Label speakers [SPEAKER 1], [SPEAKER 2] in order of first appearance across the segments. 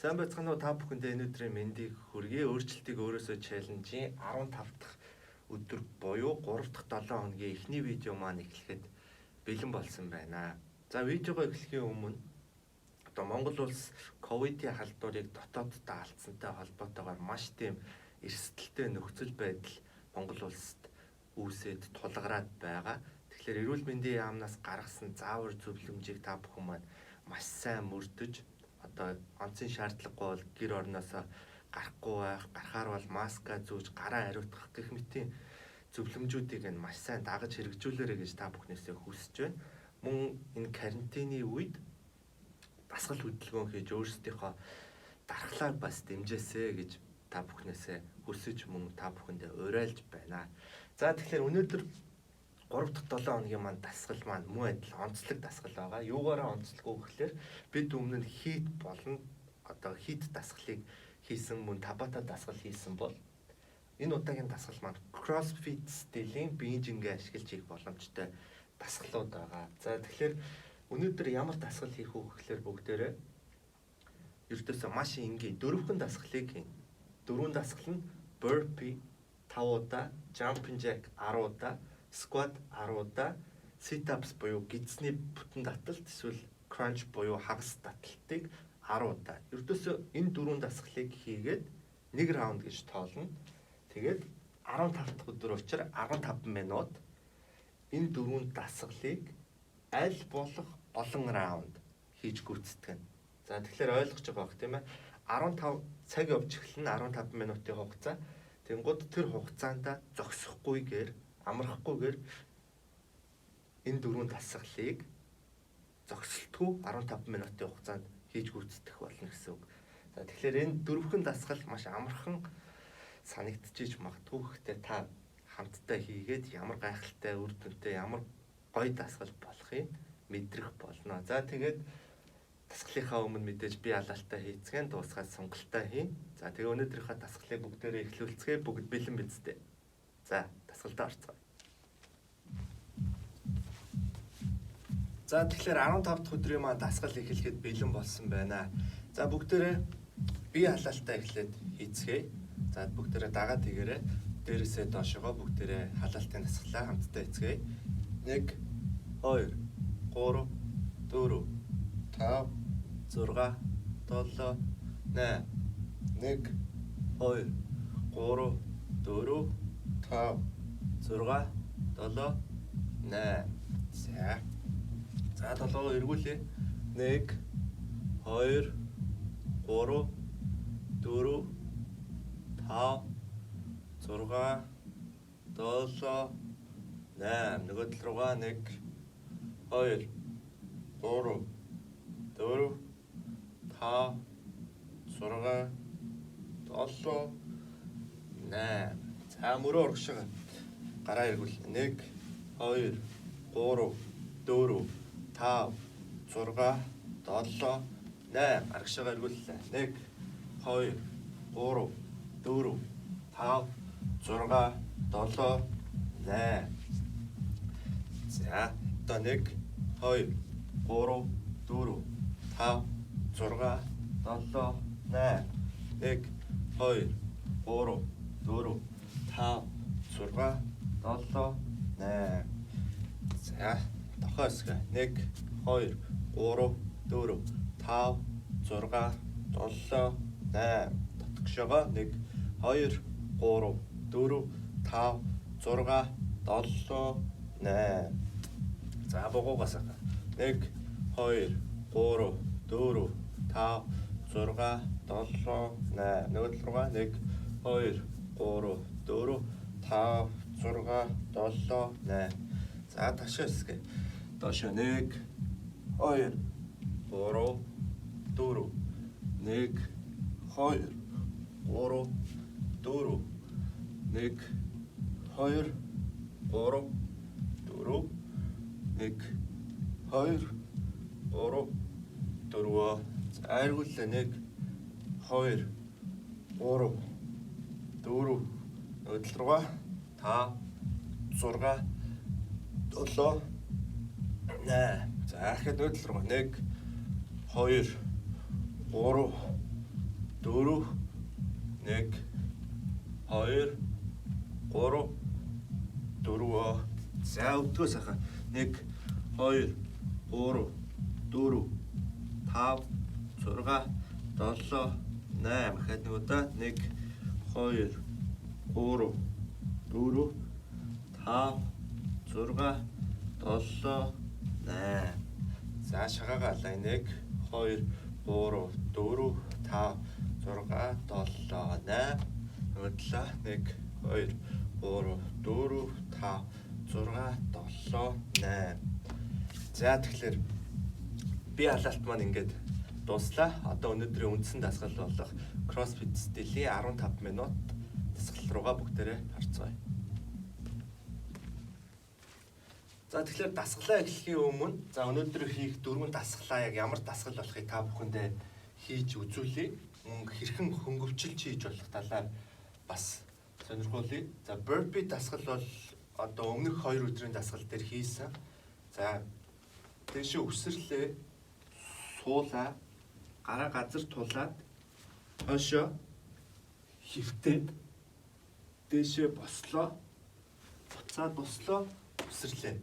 [SPEAKER 1] Сайн байцгаана уу, та бүхэндээ энэ өдрийн мэндийг хүргэе. Өөрчлөлтийг өөрөөсөө challenge-ийн 15 дахь өдөр буюу 3 дахь 7 хоногийн эхний видео маань эхлэхэд бэлэн болсон байна. За, видеогоо эхлэхийн өмнө одоо Монгол улс ковидын халдварыг дотооддоо алдсантай холбоотойгоор маш тийм эрсдэлтэй нөхцөл байдал Монгол улсад үүсээд тулгараад байгаа. Тэгэхээр эрүүл мэндийн яамнаас гаргасан заавар зөвлөмжийг та бүхэн маань маш сайн мөрдөж, одоо онцын шаардлагагүй бол гэр орноосоо гарахгүй байх, гарахаар бол маска зүүж, гараа ариутгах гэх мэтийн зөвлөмжүүдийг нь маш сайн дагаж хэрэгжүүлээрэй гэж та бүхнээсээ хүсэж байна. Мөн энэ карантины үед дасгал хөдөлгөөн хийж өөрсдийнхөө дархлааг бас дэмжээсэй гэж та бүхнээсээ хүсэж, мөн та бүхэндээ уриалж байна. За, тэгэхээр өнөөдөр 3 дахь 7 хоногийн маань дасгал маань мөн адил онцлог дасгал байгаа. Юугаараа онцлог вэ гэхлээр бид өмнө нь HIIT болон одоо HIIT дасгалыг хийсэн, мөн Tabata дасгал хийсэн бол энэ удаагийн дасгал маань CrossFit стилийн биеийн жингээ ашиглаж хийх боломжтой дасгалууд байгаа. За, тэгэхээр өнөөдөр ямар дасгал хийх вэ гэхлээр бүгдээрээ ердөөсөө маш энгийн дөрвөн дасгалыг хийнэ. Дөрвөн дасгал нь burpee 5 удаа, jumping jack 10 удаа, squat 10 удаа, sit ups буюу гэдэсний бүтэн таталт эсвэл crunch буюу хагас таталтыг 10 удаа. Ердөөсөө энэ дөрвөн дасгалыг хийгээд нэг раунд гэж тоолно. Тэгээд 15 дахь өдөр учраас 15 минут энэ дөрвөн дасгалыг аль болох олон раунд хийж гүйцэтгэнэ. За, тэгэхээр ойлгож байгаа бох, тийм ээ. 15 цаг явж эхэлнэ, 15 минутын хугацаа. Тэнгүүд тэр хугацаанд зогсохгүйгээр, амрахгүйгээр энэ дөрвөн дасгалыг зогсолтгүй 15 минутын хугацаанд хийж гүйцэтгэх болно гэсэн үг. За, тэгэхээр энэ дөрвөн дасгал маш амархан санагдчихэж магадгүй. Гэхдээ та хамтдаа хийгээд ямар гайхалтай үр дүнтэй, ямар гоё дасгал болохыг мэдрэх болно. За, тэгээд дасгалынхаа өмнө мэдээж бие халаалтаа хийцгэн, дуусгаад сунгалтаа хийн. За, тэгээ өнөөдрийнхөө дасгалыг бүгдээрээ эхлүүлцгээе. Бүгд бэлэн биз дээ? За, дасгалдаа орцгоё. За, тэгэхээр 15 дахь өдрийн маань дасгал эхлэхэд бэлэн болсон байна. За, бүгдээрээ бие халаалтаа эхлээд хийцгээе. За, бүгдээрээ дагаад тэгээрээ дээрээсээ доошогоо бүгдээрээ халаалтын дасгалаа хамтдаа хийцгээе. 1 2 3 4 5 6 7 8 1 2 3 4 5 6 7 8. За. За, толгоо эргүүлээ. 1 2 3 4 5 6 7 8. Нөгөө тал руугаа 1 2 3 4 5 6 7 8. За, мөрөө урагшаа гараа эргүүл. 1 2 3 4 5 6 7 8. Арагшаага эргүүллээ. 1 2 3 4 5 6 7 8. За, одоо 1 2 3 4 5 6 7 8 1 2 3 4 5 6 7 8. За, дохой хэсэг 1 2 3 4 5 6 7 8. Дотгошоогоо 1 2 3 4 5 6 7 8. За, бугуугаас 1 2 3 4 5 6 7 8. Нөгөө тал руугаа 1 2 3 4 5 6 7 8. За, ташаа хэсэг доошо 1 2 3 4 1 2 3 4 1 2 3 4 1 2 3 4. За, эргүүллээ. 1 2 3 4. Нөгөө тал руугаа 5 6 7 8. За, ахад нөгөө тал руугаа 1 2 3 4, 1, 2, 3, 4. За өвдгөө сайхан. 1, 2, 3, 4, 5, 6, 7, 8. Дахиад нэг удаа. 1, 2, 3, 4, 5, 6, 7, 8. За шагаагаа алаа. 1, 2, 3, 4, 5, 6, 7, 8. Нөгөө 1, 2, 3, 4, 5, 6, 7, 8. За тэгэхээр би алаалт маань ингээд дууслаа. Одоо өнөөдрийн үндсэн дасгал болох CrossFit стилийн 15 минут дасгал руугаа бүгдээрээ орцгоё. За тэгэхээр дасгалаа эхлэхийн өмнө за өнөөдөр хийх дөрвөн дасгалаа яг ямар дасгал болохыг та бүхэндээ хийж үзүүлье. Мөн хэрхэн хөнгөвчилж хийж болох талаар бас сонирхуулъя. За burpee дасгал бол одоо өмнөх 2 өдрийн дасгал дээр хийсэн. За дээшээ үсрэрлээ, суулаа, гараа газар тулаад хойшоо хөвтөөд дээшээ бослоо, буцаад бослоо, үсрэрлээ.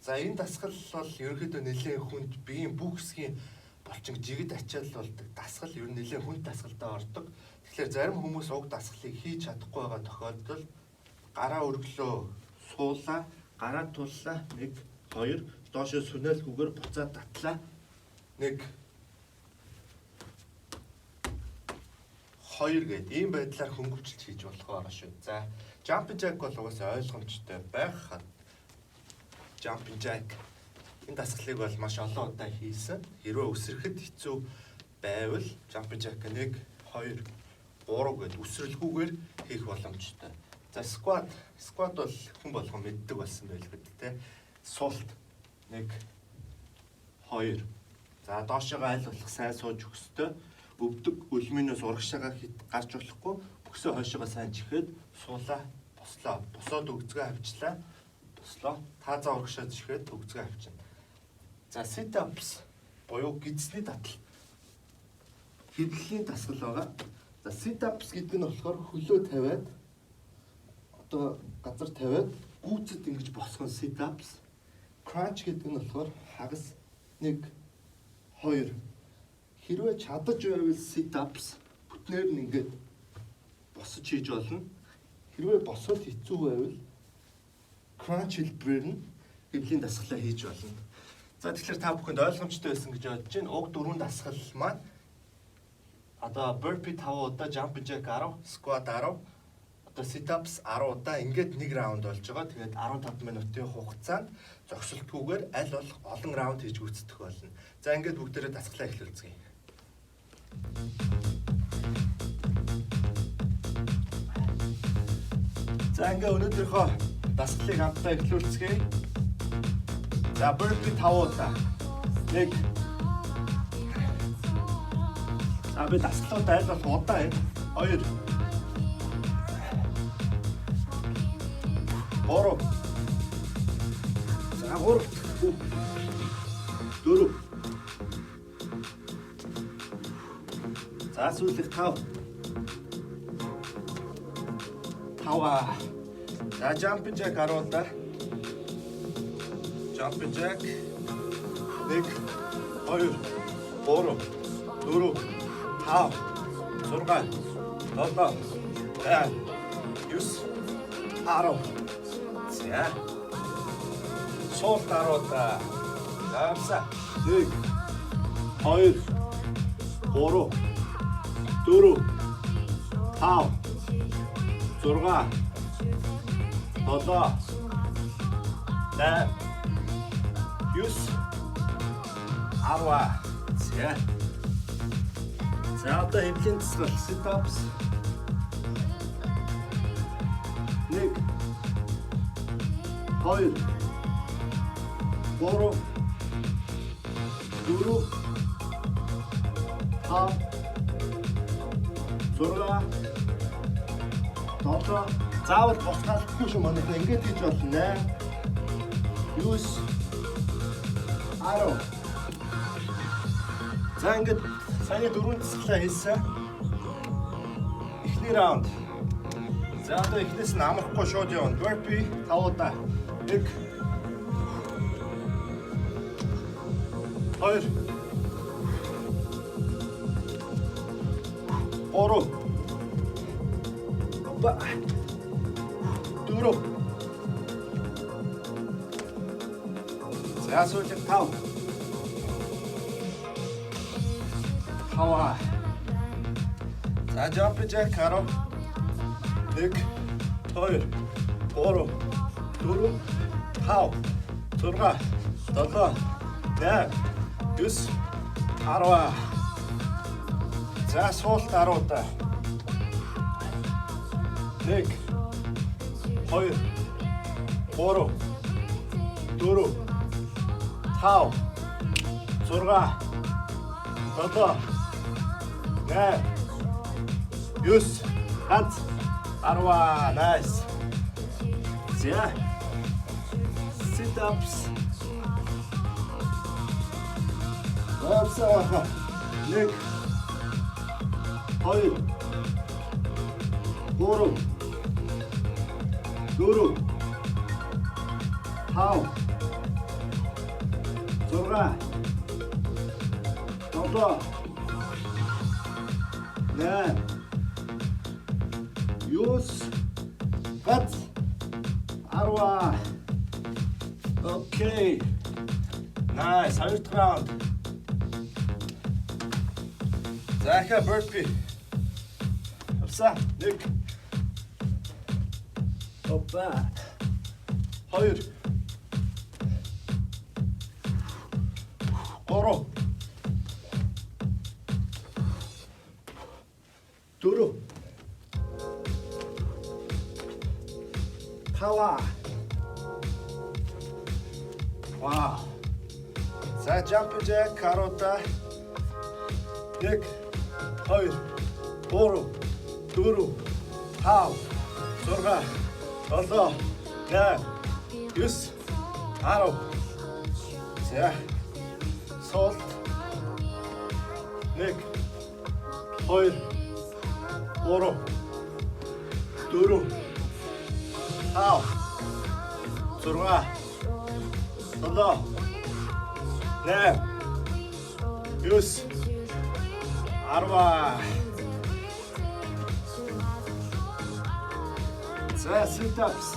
[SPEAKER 1] За энэ дасгал бол ерөнхийдөө нэлээд хүнд, биеийн бүх хэсгийн булчин жигд ачаал болдог дасгал, ер нь нэлээд хүнд дасгалдаа ордог. Тэгэхээр зарим хүмүүс уг дасгалыг хийж чадахгүй байгаа тохиолдолд гараа өргөлөө, суулаа, гараа туллаа, 1 2, доошоо сүнэлгүйгээр буцаад татлаа. 1 2 гээд ийм байдлаар хөнгөвчлж хийж болох байгаа шүү. За jumping jack бол угаасаа ойлгомжтой байх. Jumping jack энэ дасгалыг бол маш олон удаа хийсэн. Хэрвээ өсөрөхөд хэцүү байвал jumping jack 1 2 3 гээд өсрөлгүйгээр хийх боломжтой. За squat, squat бол хүн болгон мэддэг болсон байлгүй дээ. Суулт 1 2. За доошоогоо аль болох сайн сууж өгөх ёстой. Өвдөг өлмөнөөс урагшаага хит гарч болохгүй, бөксөө хойшоогоо сайн чихээд суулаа, бослоо. Босоод өгцгөө авчлаа. Бослоо. Таазаа урагшаа чихээд өгцгөө авчина. За sit ups буюу гидсний татал. Хэвлэлийн дасгал байгаа. За sit ups гэдэг нь болохоор хөлөө тавиад, одоо газар тавиад гүйцэд ингэж босгон sit ups. Crunch гэдэг нь болохоор хагас 1 2. Хэрвээ чадаж байвал sit ups бүтнээр нь ингээд босож хийж болно. Хэрвээ босоод хэцүү байвал crunch хэлбэрээр нь хэвлэлийн дасгалаа хийж болно. За тэгэхээр та бүхэнд ойлгомжтой байсан гэж бодож байна. Уг дөрвөн дасгал маань одоо burpee 5 удаа, jumping jack 10, squat 10, одоо sit ups 10 удаа, ингээд нэг раунд болж байгаа. Тэгээд 15 минутын хугацаанд зогсолтгүйгээр аль болох олон раунд хийж гүйцэтгэх болно. За ингээд бүгдээрээ дасгалаа эхлүүлцгээе. За ингээд өнөөдрийнхөө дасгалыг хамтдаа эхлүүлцгээе. За burpee 5 удаа. 1. За би дасгалууд аль болох удаан юм. 2 3. За 3 4. За сүүлэх 5 5. За jumping jack 10 удаа. Jumping jack 1 2 3 4 5 6 7 8 9 10. За. Суулт 10 удаа. Гамса 1 2 3 4 5 6 7 8 9 10. За. За одоо хэвлэлийн дасгал sit ups. 1 2 3 4 5 6 7. Заавал босгаалдаггүй шүү манайхаа, ингэж хийж болно. 8 9 10. За ингээд саяны дөрвөн дасгалаа хийсэн. Эхний раунд. За, одоо эхнээс нь амрахгүй шууд явна. Burpee 5 удаа. 1 2 3 Опа. 4. За, сүүлийн 5. 5. За, jump jack 10. 1 2 3 4 5 6 7 8 9 10. За, суулт 10 удаа. 1 2 3 4 5 6 7 8 9 ганц 10. Nice. За. Sit ups. Опса. 1 2 3 4 5 6 7 8 9 гац 10. Okay. Nice. Хоёр дахь раунд. За, ахаа burpee. Авса. 1 Опа. 2 3 4 5. Вау. За, jump jack 10 удаа. 1 2 3 4 5 6 7 8 9 10. За. Суулт. 1 2 3 4 5 6 7 8 9 10. За, sit ups.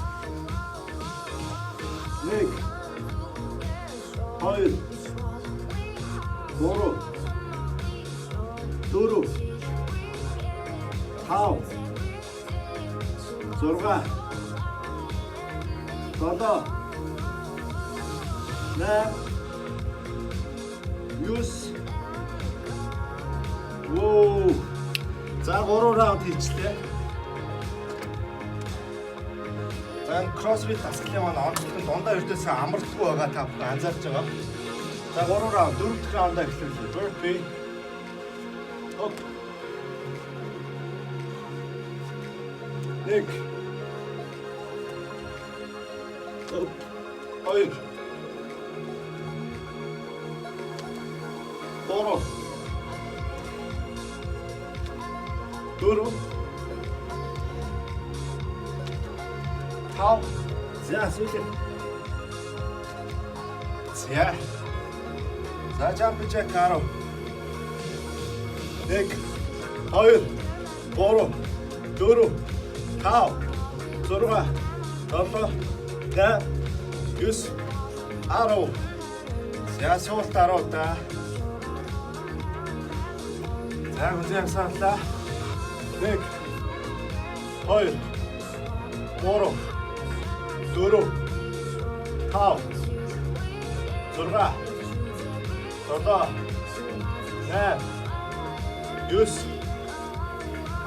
[SPEAKER 1] 1 2 3 4 5 6 7 8 9. Воу. За, 3 раунд хийчлээ. За, энэ CrossFit дасгалын маань онцлог нь дундаа ердөөсөө амардаггүй байгаа, та бүхэн анзаарч байгаа. За, 3 раунд, 4 дахь раундаа эхлүүлээ. Burpee. Хоп. 1 Хоп. 2 3 4 5. За, сүүлийн. За. За, jump jack 10. 1 2 3 4 5 6 7 8 9 10. За, суулт 10 удаа. За, хүнзээ амьсгалаа. 1 2 3 4 5 6 7 8 9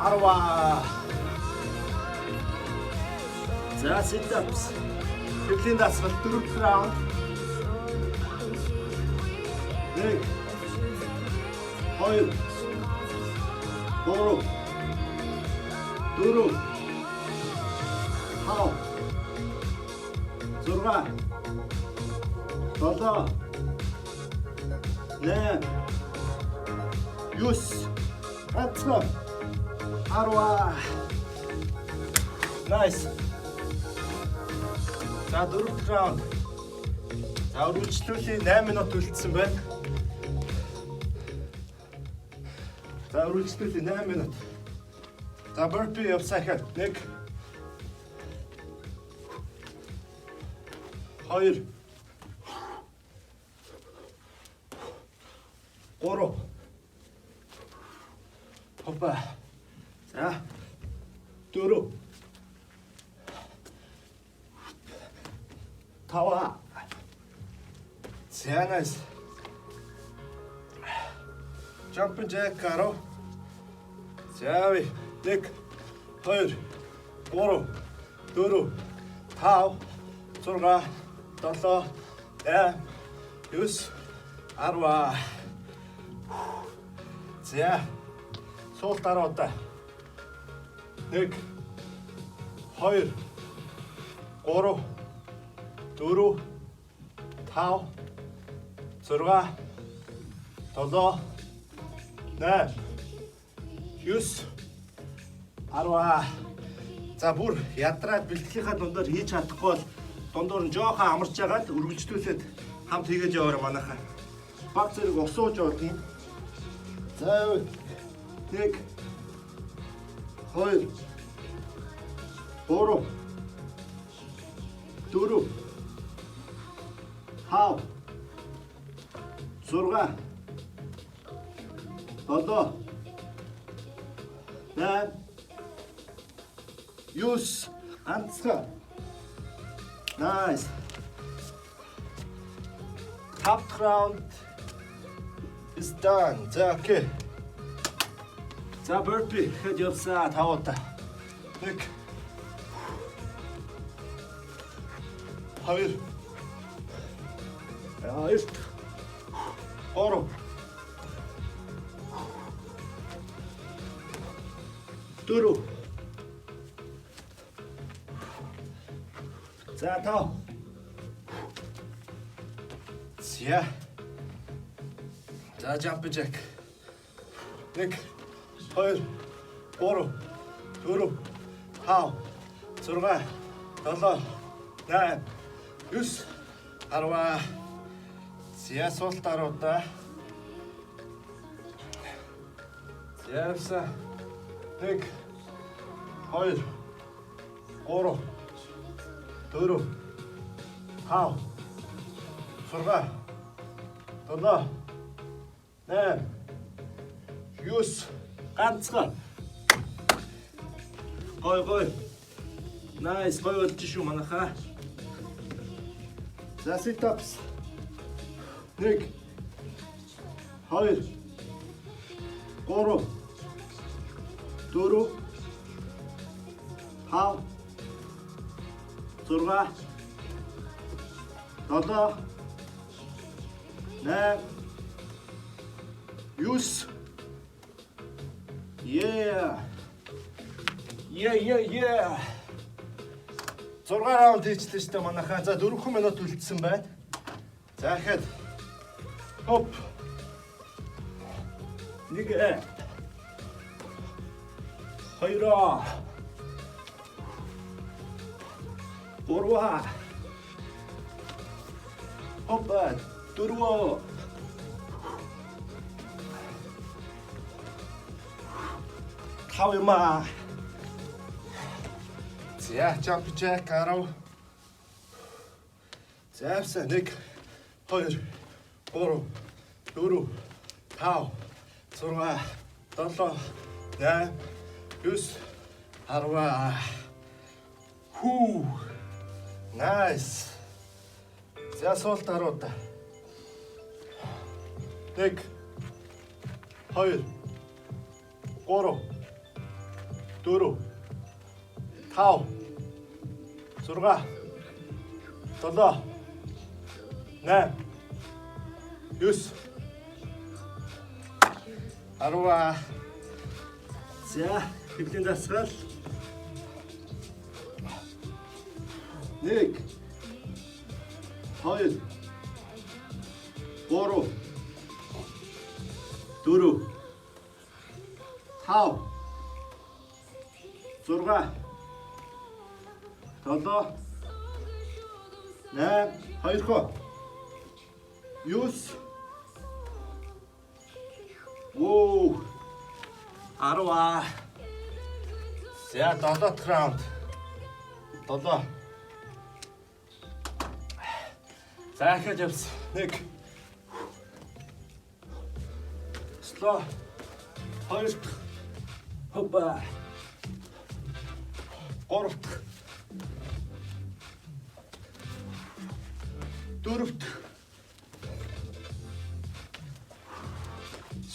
[SPEAKER 1] 10. За, sit ups. Тэвлийн дасгал, дөрөв дэх раунд. 1 2 3 4 5 6 7 8 9 ганцхан 10. 10. Nice. За, дөрөв дэх раунд. За, үргэлжлүүлээ, 8 минут үлдсэн байна. За, үргэлжлүүлээ, 8 минут. За, burpee явсан ихэд 1 2 3. Хопа. За. 4 5. За, nice. Jumping jack 10. За, 1 2 3 4 5 6 7 8 9 10. За. Суулт 10 удаа. 1 2 3 4 5 6 7 8 9 10. За, бүр ядраад бэлтгэлийнхаа дундаар хийж чадахгүй бол дундуур нь жоохон амарч байгаад үргэлжлүүлээд хамт хийгээд яваарай манайхаа. Баг зэрэг ус ууж болно. За, 1 2 3 4 5 6 7 8 9. Ганцхан. Nice. Тав дахь раунд is done. За, okay. За, burpee хэд явсан? 5 удаа. 1 2 2 3 4. За, 5. За. За, jump jack. 1 2 3 4 5 6 7 8 9 10. За, суулт 10 удаа. За, явсан. 1 2 3 4 5 6 7 8 9. Ганцхан. Гой гой. Nice, гой болж шүү манайхаа. За, sit ups. 1 2 3 4 5 6 7 8 9. Yeah. Yeah, yeah, yeah. 6 раунд хийчлээ шүү дээ манайхаа. За, 4 минут үлдсэн байна. За, ихэд хоп. Нэг хоёр гурав. Хоп, дөрөв. Тав юм аа. За, jump jack 10. За, явсан. 1 2 3 4 5 6 7 8 9 10. Хүү. Nice. За, суулт 10 удаа. 1 2 3 4 5 6 7 8 9 10. За, хэвлийн дасгал. 1 2 3 4 5
[SPEAKER 2] 6 7 8 2 хоо 9 Воо 10. За 7 дахь раунд. 7. За ахиж явсан. 1 Slow. 2 дахь. Хопа. 3 дахь. 4 дахь.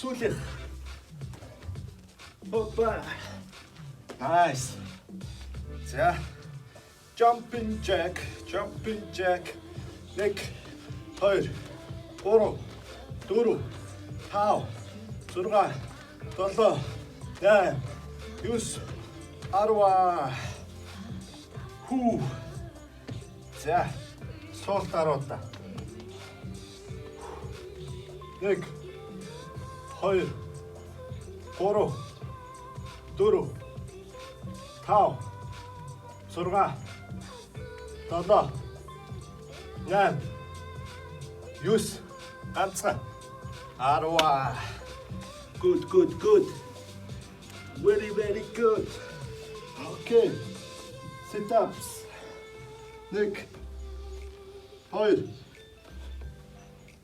[SPEAKER 2] Сүүлийнх. Хопа. Nice. За. Jumping jack, jumping jack. 1 2 3 4 5 6 7 8 9 10. Хүү. За. Суул даруулаа. 1 2 3 4 5 6 7 8 9 ганцхан 10. Good, good, good. Very, very good. Okay. Sit ups. 1 2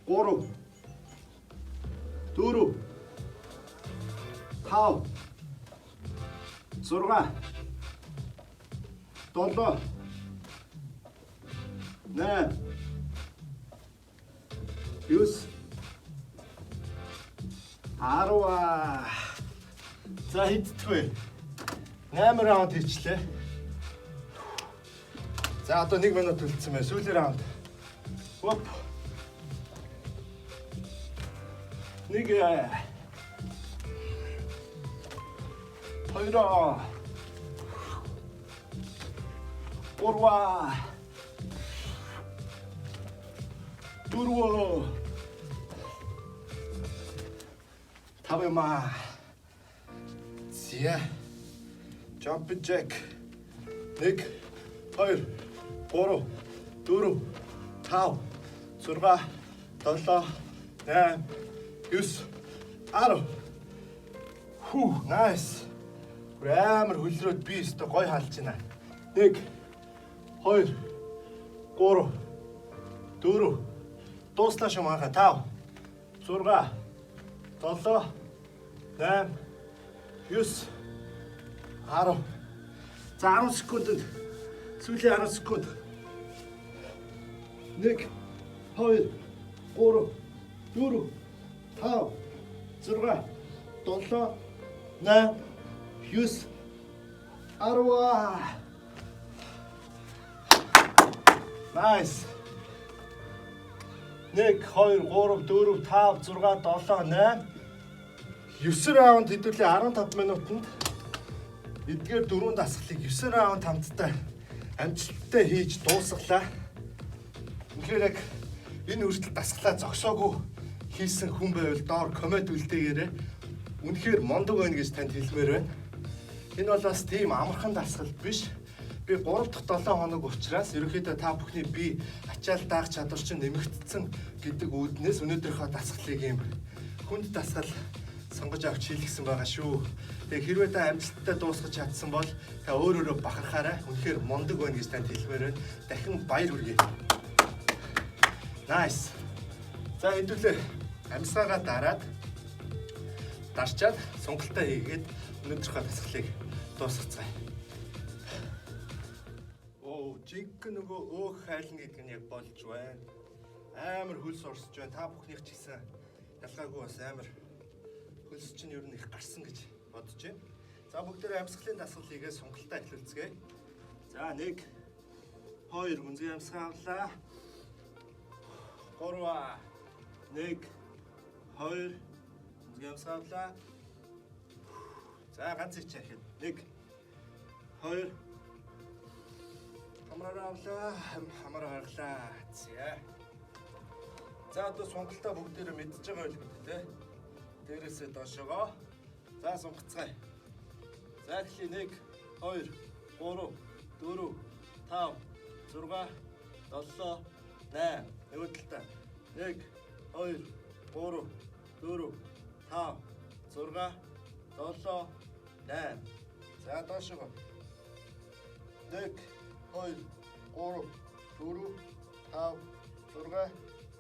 [SPEAKER 2] 3 4 5 6 7 8 9 10. За, хэддэх вэ? 8 раунд хийчлээ. За, одоо 1 минут үлдсэн байна. Сүүлийн раунд. Оп. 1 2 3 4 5 юм аа. За. Jumping jack. 1 2 3 4 5 6 7 8 9 10. Хүү, nice. Бүр амар хөлрөөд би өстө гой халж байна. 1 2 3 4 дууслаа шүү манайха. 5 6 7 8 9 10. За, 10 секундэд, сүүлийн 10 секунд. 1 2 3 4 5 6 7 8 9 10. Nice. 1 2 3 4 5 6 7 8 9 раунд хэдүүлээ 15 минутанд эдгээр дөрвөн дасгалыг 9 раунд хамтдаа амжилттай хийж дуусгалаа. Үнэхээр яг энэ хүртэл дасгалаа зогсоогүй хийсэн хүн байвал доор comment үлдээгээрэй. Үнэхээр мундаг байна гэж танд хэлмээр байна. Энэ бол бас тийм амархан дасгал биш. Би 3 дахь 7 хоног учраас ерөнхийдөө та бүхний бие ачаал даах чадвар чинь нэмэгдсэн гэдэг үүднээс өнөөдрийнхөө дасгалыг ийм хүнд дасгал сонгож авч хийлгэсэн байгаа шүү. Тэгээ хэрвээ та амжилттай дуусгаж чадсан бол та өөр өөрөө бахархаарай. Үнэхээр мундаг байна гэж танд хэлмээр байна. Дахин баяр хүргэе. Nice. За, хэдүүлээ амьсгаагаа дараад дарчаад сунгалтай хийгээд өнөөдрийнхөө дасгалыг дуусгацгаая. Оо, жинхэнэ нөгөө өөх хайлна гэдэг нь яг болж байна. Амар хөлс орсож байна. Та бүхнийх ч гэсэн ялгаагүй бас амар хөлс чинь ер нь их гарсан гэж бодож байна. За, бүгдээрээ амьсгалын дасгал хийгээ сунгалтай эхлүүлцгээе. За, 1 2 гүнзгий амьсгал авлаа. 3 1 2 гүнзгий амьсгал авлаа. За, ганц ич ахид. 1 2 хамраараа авлаа, хамаараа гаргалаа. За. За, одоо сунгалтай бүгдээрээ мэдж байгаа байлгүй дээ, тэ. Дээрээсээ доошоогоо. За, сунгацгаая. За, эхлэе. 1 2 3 4 5 6 7 8. Нөгөө талдаа. 1 2 3 4 5 6 7 8. За доошоо. 1 2 3 4 5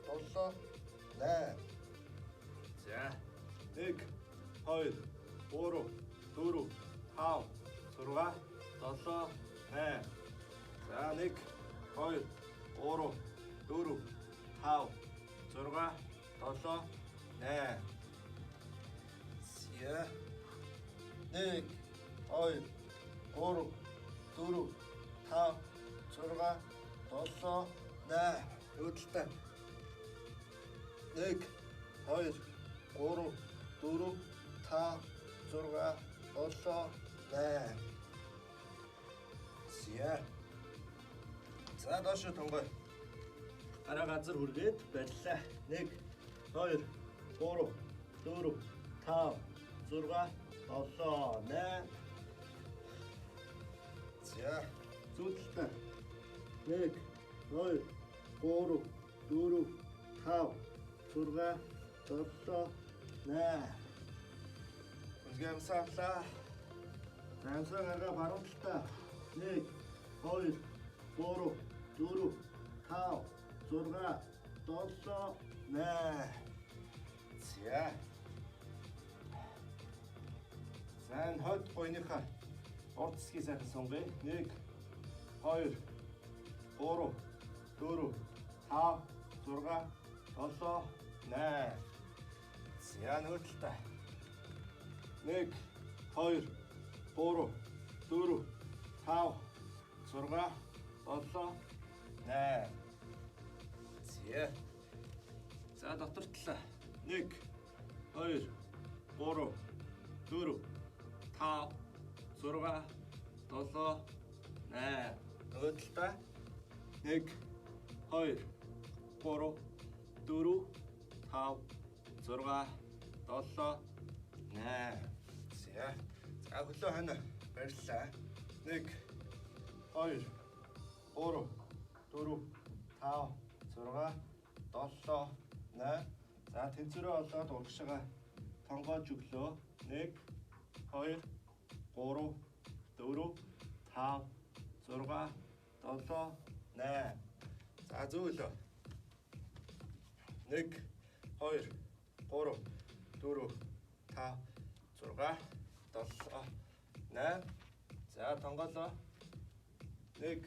[SPEAKER 2] 6 7 8. За 1 2 3 4 5 6 7 8. За 1 2 3 4 5 6 7 8. За 1 2 3 4 5 6 7 8. Өөдөлтэй. 1 2 3 4 5 6 7 8. За. За доошо тонгой. Гараа газар хүргээд барьлаа. 1 2 3 4 5 6 7 8. За зүүдэлтэй. 1 2 3 4 5 6 7 8. Үзгээ амсаалаа. За амсаа гаргаа баруун талдаа. 1 2 3 4 5 6 7 8. За. За энэ хойд гойныхаа урд хэсгийг сайхан сунгая. 1 2 3 4 5 6 7 8. За нөгөө талдаа. 1 2 3 4 5 6 7 8. За. За дотор талаа. 1 2 3 4 5 6 7 8. Нөгөө талдаа. 1 2 3 4 5 6 7 8. За. За хөлөө хойно барьлаа. 1 2 3 4 5 6 7 8. За тэнцвэрээ олоод урагшаага тонгоож өглөө. 1 2 3 4 5 6 7 8. За зөөлөө. 1 2 3 4 5 6 7 8. За тонгоолоо. 1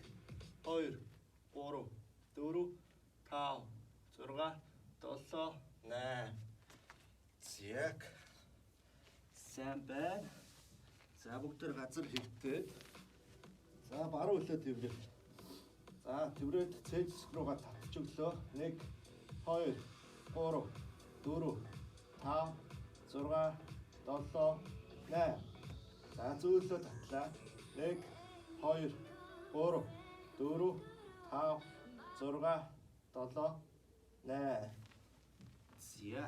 [SPEAKER 2] 2 3 4 5 6 7 8. Зяг. Сайн байна. За бүгдээр газар хөвтөөд. За баруун хөлөө тэврээ. За тэврээд цээж хэсэг рүүгээ татчих өглөө. 1 2 3 4 5 6 7 8. За зөөлөө татлаа. 1 2 3 4 5 6 7 8. За.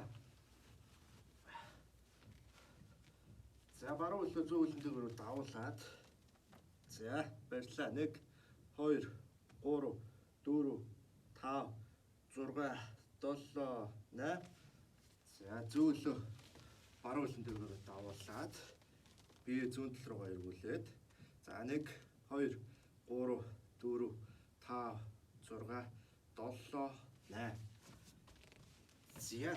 [SPEAKER 2] За баруун хөлөө зүүн хөлөн дээр давуулаад. За барьлаа. 1 2 3 4 5 6 7 8. За зөөлөө баруун хөлөн дээр давуулаад бие зүүн тал руугаа эргүүлээд. За 1 2 3 4 5 6 7 8. За.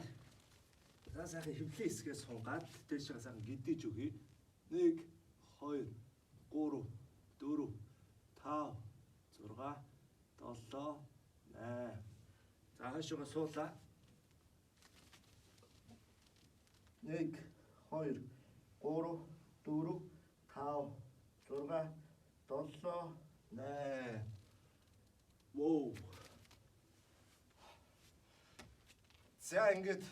[SPEAKER 2] За сайхан хөвлийн хэсгээ сунгаад дээшээ сайхан гидэж өгье. 1 2 3 4 5 6 7 8. За хойшоогоо суулаа. 1 2 3 4 5 6 7 8. Воу. За ингээд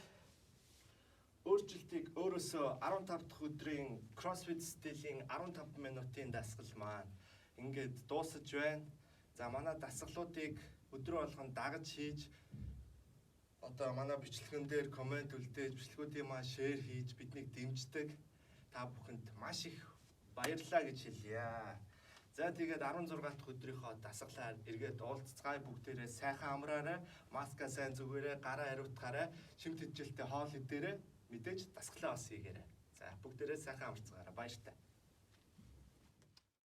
[SPEAKER 2] өөрчлөлтийг өөрөөсөө 15 дахь өдрийн CrossFit стилийн 15 минутын дасгал маань ингээд дуусаж байна. За манай дасгалуудыг өдрө болгон дагаж хийж одоо манай бичлэгэн дээр comment үлдээж бичлэгүүдийн маань share хийж биднийг дэмждэг та бүхэнд маш их Баярлалаа гэж хэлье. За тэгээд 16 дахь өдрийнхөө дасгалаар эргээд уулзцгаая, бүгдээрээ сайхан амраарай, маска сайн зүгээрээ, гараа ариутгаарай, шимт тэжээлтэй хоол идээрэй, мэдээж дасгалаа бас хийгээрэй. За бүгдээрээ сайхан амарцгаарай. Баяртай.